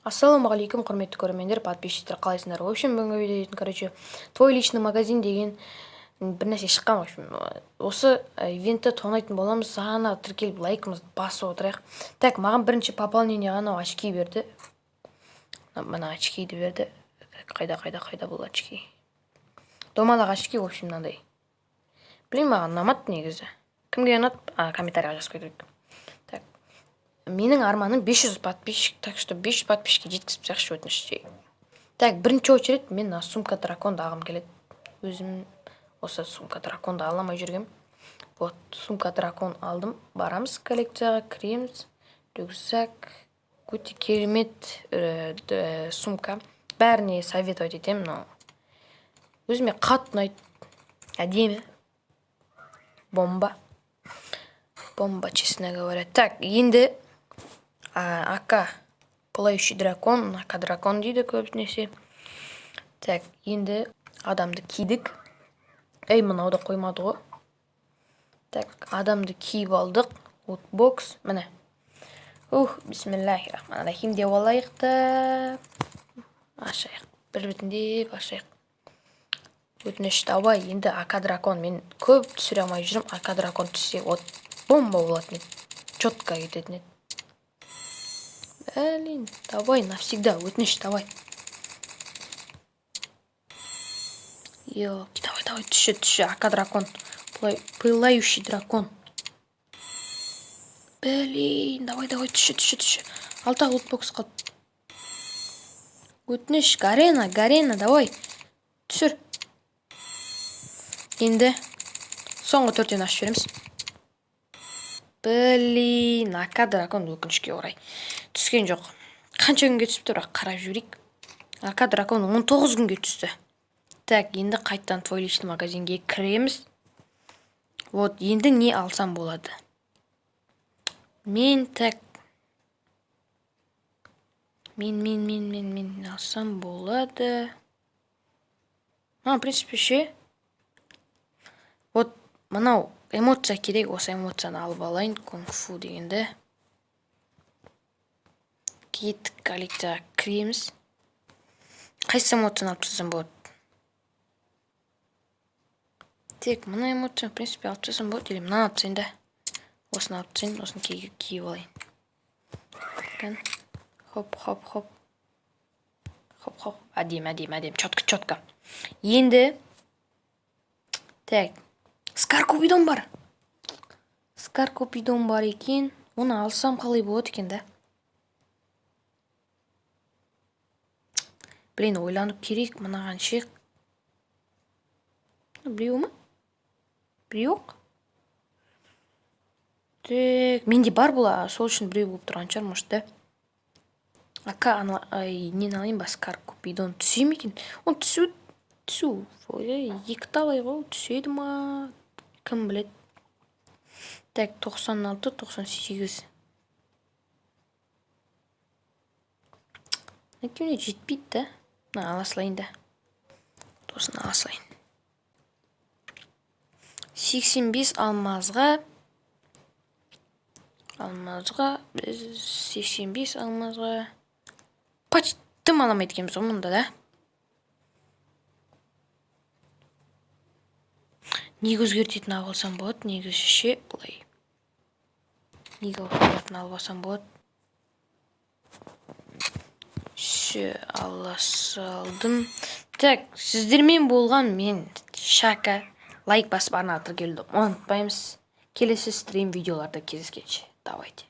Ассалаумағалейкум, құрметті көрермендер, подписчиктер, қалайсыңдар? В общем, бүгінгі видео, короче, «Твой личный магазин» деген бір нәрсе шыққан. В общем, осы ивентті тонайтын боламыз. Сана тіркеліп, лайкымызды басып отырайық. Так, маған бірінші пополнение ғана очки берді. Мына очкиді берді. Қайда, қайда, қайда бұл очки? Домалақ очки, в общем, мынандай. Білмеймін, маған ұнамады негізі. Кімге ұнады? Комментарийға жазып кетейік. Так, менің арманым 500 подписчик, так что 500 подписчикке жеткізіп тастайықшы, өтініш. Так, бірінші очередь мен мына сумка драконды алғым келеді. Өзім осы сумка драконды ала алмай жүргем. Вот, сумка дракон алдым. Барамыз, коллекцияға кіреміз. Рюкзак өте керемет сумка. Бәріне советовать етемін мынау. Өзіме қатты ұнайды. Әдемі. Бомба. Бомба, честно говоря. Так, енді АК пылающий дракон, АК дракон дейді көбінесе. Так, енді адамды кидік. Ей, мынау да қоймады ғой. Так, адамды киіп алдық. Лутбокс, міне. Ух, бисмиллахи рахмани рахим деп алайық та. Ашайық. Бір біртіндеп ашайық. Өтініш, давай, енді АК дракон. Мен көп түсіре алмай жүрмін. АК дракон түссе, вот бомба болатын еді. Четко кететін еді. Блин, давай навсегда, өтініш, давай. Елки, давай, давай, түсші, түсші, АК дракон. Пылающий дракон. Блин, давай, давай, түсші, түсші, түсші. Алты лутбокс қалды. Өтініш, Гарена, Гарена, давай. Түсір. Енді соңғы төртеуін ашып жібереміз. Блин, АК дракон өкінішке орай түскен жоқ. Қанша күнге түсіпті, бірақ қарап жіберейік. АК дракон 19 күнге түсті. Так, енді қайтадан «Твой личный магазинге» кіреміз. Вот, енді не алсам болады? Мен, так, мен алсам болады. А, в принципе, ше. Вот, мынау эмоция керек, осы эмоцияны алып алайын, кунг-фу дегенді. Кеттік, коллекцияға кіреміз. Қайсы эмоцияны алып тастасам болады? Тек мына эмоцияны, в принципе, алып тастасам болады или мынаны алып тастайын да. Осыны алып тастайын, осыны киіп алайын. Хоп, хоп, хоп. Хоп, хоп. Әдемі, әдемі, әдемі. Четко, четко. Енді так, Скар Купидон бар. Скар Купидон бар екен. Оны алсам қалай болады екен да? Блин, ойланып керек, мынаған ше. Біреу ма? Біреу? Так, менде бар бұл, сол үшін біреу болып тұрған шығар, может, да? Ака, ай, нені алайын ба, Скар Купидон түсе ме екен? Оны түсу, түсу, ой, екі талай ғой, түседі ма? Кім біледі? Так, 96, 98. Екеуіне жетпейді да. Мына ала салайын да. Осыны ала салайын. 85 алмазға, алмазға біз 85 алмазға почти дым ала алмайды екенбіз ғой мұнда да. Неге өзгертетін алып алсам болады негізі ше, былай. Неге ауыстыратын алып алсам болады? Все, ала салдым. Так, сіздермен болған мен, Шака. Лайк басып, арнаға тіркелуді ұмытпаймыз. Келесі стрим видеоларда кездескенше. Давайте.